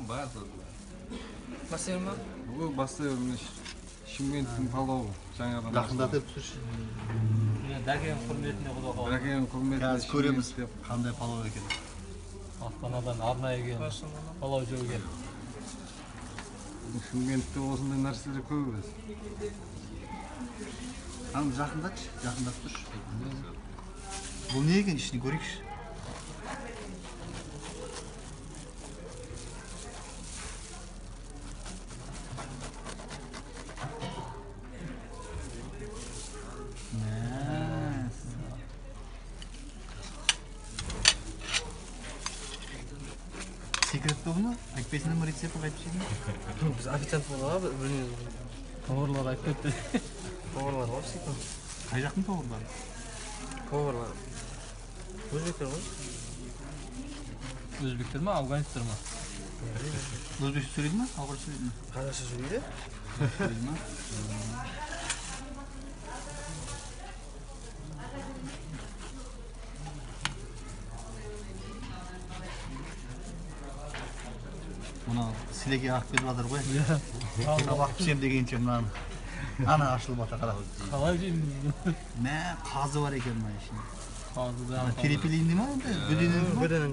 Бар сосын. Бассейн ма? Бұл бассейн Шымкенттің палауы жаңадан. Жақындатып түсірші. Дәкең құрметіне құда қалды. Дәкең құрметіне. Қазір көреміз қандай палау екен. Астанадан арнайы келген палау жеуге. Шымкентте осындай нәрселер көп өзі. Аны жақындатшы, жақындатып тұршы. Бұл не екен, ішін көрейікші. Секрет тобы ма? Айтпайсыңдар ма рецептін қайтып жедің? Біз официант болдық, білмейміз. Поварлар айтып кетті. Поварлар ғой істейтін. Қай жақтың поварлары? Поварлар. Өзбектер ғой. Өзбектер ма, афганецтер ма? Өзбекше сөйлейді ма? Ауғанша сөйлейді ме? Қазақша сөйлейді. Сөйлейді ма? Мына сілекей ағып кетіп жатыр ғой. Тамақ пісем дегенше мынаны. Ана ашылып жатыр, қара. Қалай жейміз? Мә, қазы бар екен мына ішінде. Қазы да. Перепелиный ма енді? Бөдене ма? Бөдене.